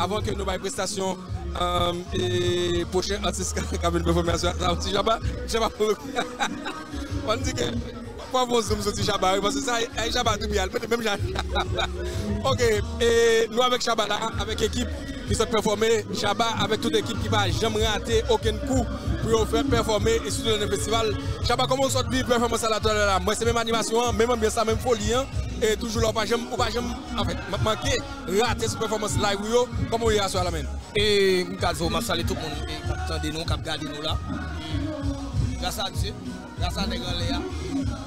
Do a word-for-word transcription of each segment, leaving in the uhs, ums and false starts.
Avan ke nou bay prestasyon, um, e pwochen atis k ap vin pèfòme aswè a, sa se Shabba. Shabba, w ap di ke fò w fè yon zoom sou ti Shabba, wi, paske sa, ay, Shabba tou pye al, mete menm jan. Ok, e nou avèk Shabba la, avèk ekip ki sot pèfòme, Shabba avèk tout ekip ki pa janm rate okenn kou pou yo fè pèfòme, e sitou nan festival. Shabba, kòman w sot viv pèfòmans sa la talè la? M wè se menm animasyon an, menm anbyans la, menm foli an, e toujou la, ou pa janm, ou pa janm, anfèt, m ap manke rate sou pèfòmans live ou yo. Kòman w ye aswè a la, menn? E m ka di w, m ap salye tout moun, e, k ap tande nou, k ap gade nou la. E gras a Dye, gras a nèg anlè a,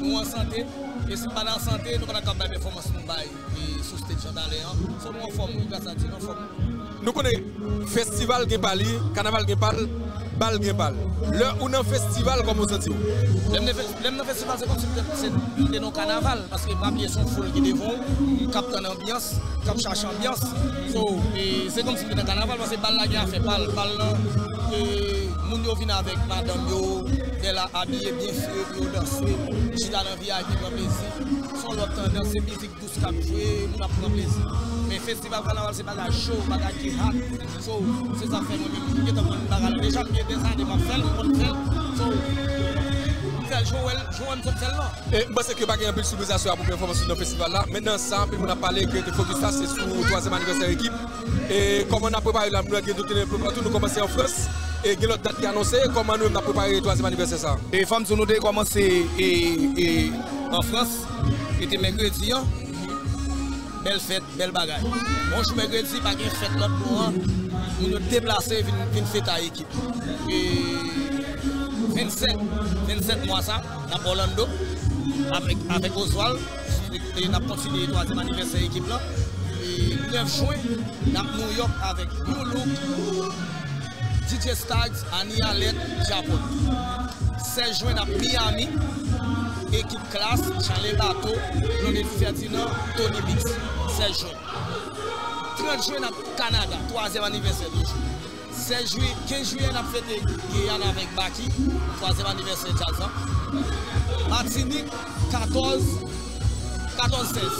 nou an sante. E si n pa t an sante, nou pa t ap kab bay pèfòmans nou bay, e, sou stage an talè an. So, nou anfòm, wi, gras a Dye, nou anfòm. Nou konnen festival gen pa li, kanaval gen pa l, bal gen pa l. Lè ou nan festival, kòman w santi w? Lè m nan fes-, lè m nan festival, se kòmsi m te, se, m te nan kanaval, paske pa bliye se yon foul ki devan w, k ap tann anbyans, k ap chache anbyans. So, e, se kòmsi m te nan kanaval, paske bal la gen afè pa l. Bal la, e, moun yo vin avèk madanm yo, lè la abiye byen fre pou yo danse, chita nan V I P pran plezi. Se yon lòt tandans, se mizik dous k ap jwe, moun ap pran plezi. Men festival kanaval se bagay cho, bagay ki hot. So, se sa k fè mwen menm, m gentan konn bagay la deja, m gen dèzane m ap fè l, m konn fè l. So, m fè l jan w wè l, jan w wè m sot fè l lan. E, m panse ke pa gen anpil sipriz aswè a pou pèfòmans ou nan festival la. Men nan sa, anpil moun ap pale ke te fokis la, se sou twazyèm anivèsè ekip. E kòman n ap prepare la? Nou gen dout nan pèpè tou, nou kòmanse an Frans. E gen lòt dat ki anonse. Kòman nou menm n ap prepare twazyèm anivèsè sa? E fò m di w, nou te kòmanse, e, e, an Frans. E te mèkredi an. Bèl fèt, bèl bagay. Yon jou mèkredi, pa gen fèt lòt bò an. Moun yo deplase, vin, vin fete ak ekip. E vennsèt, vennsèt mwa sa, n ap Orlando avèk, avèk Oswald. E, e n ap kontinye twazyèm anivèsè ekip lan. E nèf jen, n ap New York avèk New Look, D J Stags, Annie Alette, Japon. Sèz jen, n ap Miami, ekip Klass, Charles Bato, Blondedy Ferdinand, Tony Mix. Sèz jen. Trant jen, n ap Kanada, twazyèm anivèsè toujou. Sèz jiyè, kenz jiyè, n ap fete Giyàn avèk Baky, twazyèm anivèsè djaz lan. Matinik, katòz, katòz sèz.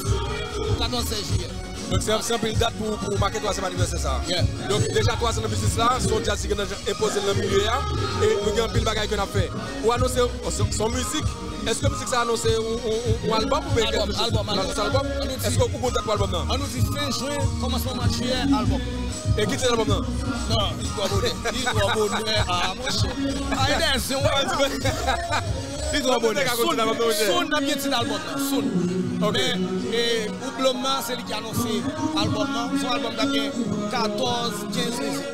Katòz sèz jiyè. Donk, se, se anpil dat pou, pou make twazyèm anivèsè sa a. Yeah. Donk, deja twazan nan biznis la, se yon djaz ki gen nan jan enpoze l nan milye a, e nou gen anpil bagay ke n ap fè. Ou anonse, se, se yon mizik, èske mizik sa anonse yon, yon, yon, yon albòm oubyen kèlke chòz? Albòm, albòm, albòm. Anonse albòm? Wi. Èske ou gon dat pou albòm nan? Ann nou di fen jen, kòmansman mwa jiyè, albòm. E ki tit albòm nan? Non, li twò bonè. Li twò bonè. Ah, monchè. Ay, dèzyon, wè. Li twò bonè. Soon, soon, n ap gen tit albòm nan. Soon. Ok. Men, e, Ou Blom nan, se li ki anonse albòm nan. Se yon albòm k ap gen katòz, kenz mizik.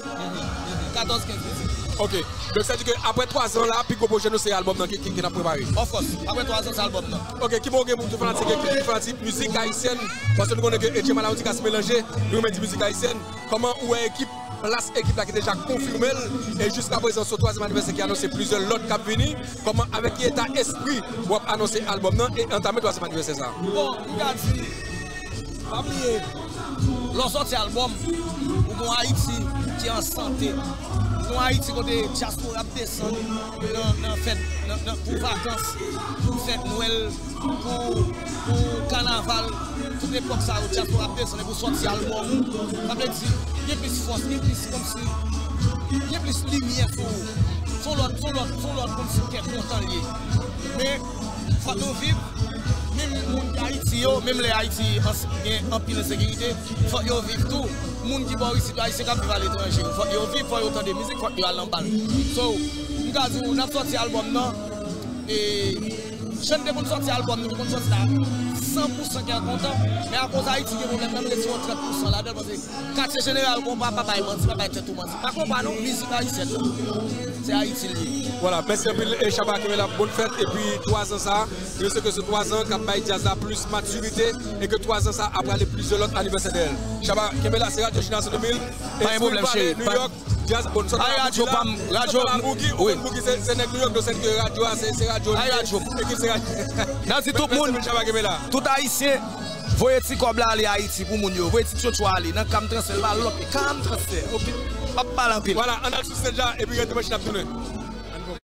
Katòz, kenz mizik. Ok. Donk, sa di ke apre twazan la, pi gwo pwojè nou se albòm nan ki, ki, ki n ap prepare. Of course. Apre twazan, se albòm nan. Ok, ki mo w gen pou tout fanatik, ekip, tout fanatik mizik ayisyèn? Paske nou konnen ke H M A la, nou di kas melanje, nou renmen di mizik ayisyèn. Kòman ou wè ekip, plas ekip la ki deja konfime l, e jiskaprezan se yon twazyèm anivèsè ki anonse, plizyè lòt k ap vini? Kòman, avèk ki eta espri w ap anonse albòm nan e antame twazyèm anivèsè sa a? Bon, m ka di, pa bliye, lè w sòti albòm, ou gon Ayiti ki an sante. Ou gon Ayiti kote dyaspora ap desann nan, nan fèt, nan, nan, pou vakans, pou fèt Nwèl, pou, pou kanaval, tout epòk sa yo, dyaspora ap desann epi w sòti albòm ou. Sa vle di, gen plis fòs, gen plis kòmsi, gen plis limyè sou ou. Se yon lòt, se yon lòt, se yon lòt kòmsi kè kontan l ye. Men, fòk nou viv, menm moun ki Ayiti yo, menm lè Ayiti ans-, gen anpil ensekirite, fòk yo viv tou. Moun ki bò isit yo, Ayisyen k ap viv aletranje yo, fòk yo viv, fòk yo tande mizik, fòk yo al nan bal. So, m ka di w, n ap sòti albòm nan, e, jan n te konn sòti albòm nou, nou konn sòti la san pou san kè kontan, men akoz Ayiti gen pwoblèm, men nou retire yon trant pou san ladan l, paske katye jeneral konpa pa bay manti, pa bay tèt ou manti. Pa konpa non, mizik ayisyèn nan. Se Ayiti l ye. Vwala, mèsi anpil, e Shabba, kenbe la, bòn fèt, epi twazan sa a, nou swete ke se twazan k ap bay djaz la plis matirite, e ke twazan sa a ap rale plizyè lòt anivèsè dèyè l. Shabba, kenbe la, se Radyo Jenerasyon de mil. Pa gen pwoblèm, cheri. New York, djaz, bon, sòt la Boogie la, sòt la Boogie, ou konn Boogie se, se nèg New York, nou sèt ke radyo a, se, se radyo li ye. Ekip se radyo. N a di tout moun, tout Ayisyen, voye ti kòb la ale Ayiti pou moun yo. Voye ti tchotcho ale nan Cam Transfer, l pa lòt ke Cam Transfer, oke? M ap pale anpil. Vwala, ann al sou stage la, epi rete branche, n ap tounen.